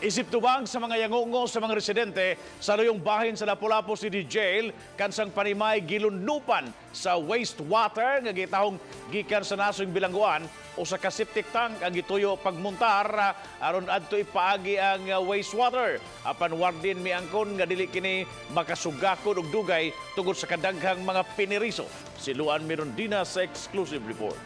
Isip tubang sa mga yangongo sa mga residente sa luyong bahin sa Lapu-Lapu City Jail kansang panimay gilunupan sa wastewater nga gitahong gikan sa nasong bilangguan o sa ka-septic tank ang gituyo pagmuntar aron adto ipaagi ang wastewater. Apan warden miangkon nga dili kini makasugakod og dugay tungod sa kadaghang mga piniriso. Si Luan Mirondina sa exclusive report.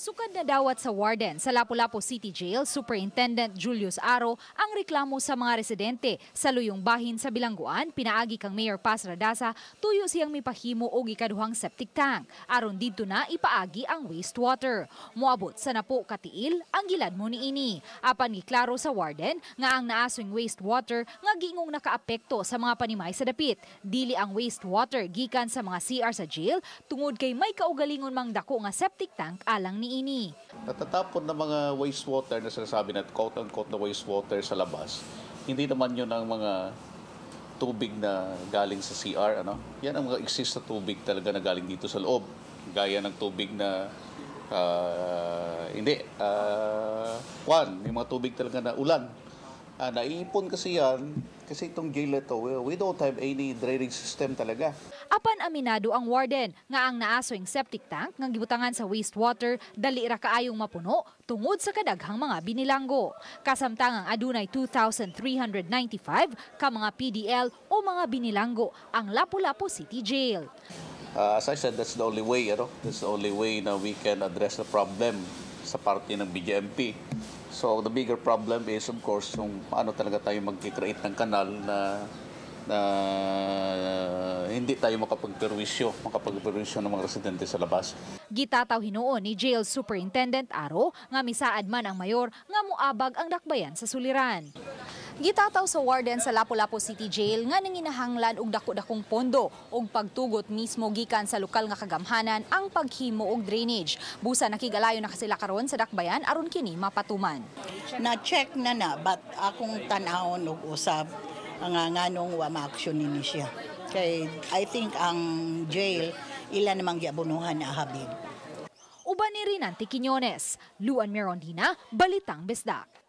Sukad na dawat sa warden sa Lapu-Lapu City Jail, Superintendent Julius Aro, ang reklamo sa mga residente sa luyong bahin sa bilangguan, pinaagi kang Mayor Paz Radaza, tuyo siyang mipahimo og ikaduhang septic tank aron didto na ipaagi ang wastewater. Moabot sa napo katiil ang giladmo niini. Apan giklaro sa warden nga ang naasong wastewater nga giingong nakaapekto sa mga panimay sa dapit. Dili ang wastewater gikan sa mga CR sa jail tungod kay may kaugalingon mang dako nga septic tank alang niini. Natatapon ng mga wastewater na sinasabi na quote-unquote na wastewater sa labas, hindi naman yun ang mga tubig na galing sa CR. Ano? Yan ang mga exist na tubig talaga na galing dito sa loob. Gaya ng tubig na, hindi, one, yung mga tubig talaga na ulan. Naiipon kasi yan, kasi itong jail na ito, we don't have any drainage system talaga. Apan aminado ang warden nga ang naasoing septic tank nga gibutangan sa wastewater dali ra kaayong mapuno tungod sa kadaghang mga binilanggo. Kasamtangang adunay 2,395 ka mga PDL o mga binilanggo ang Lapu-Lapu City Jail. As I said, that's the only way, ano? That's the only way na we can address the problem sa parte ng BJMP. So the bigger problem is, of course, yung paano talaga tayo mag-create ng kanal na hindi tayo makapagperwisyo ng mga residente sa labas. Gitataw hinuon ni Jail Superintendent Aro nga misaad man ang mayor nga moabag ang dakbayan sa suliran. Gitataw sa warden sa Lapu-Lapu City Jail nga nanginahanglan og dako-dakong pondo og pagtugot mismo gikan sa lokal nga kagamhanan ang paghimo og drainage. Busa nakigalayo na kasila karon sa dakbayan aron kini mapatuman. Na-check na na, but akong tan-awon og usab ang nganong wa ma-action nini siya. Kay I think ang jail ila namang giabunuhan na habig. Uban ni Rinante Quiñones, Luan Mirondina, Balitang Bisdak.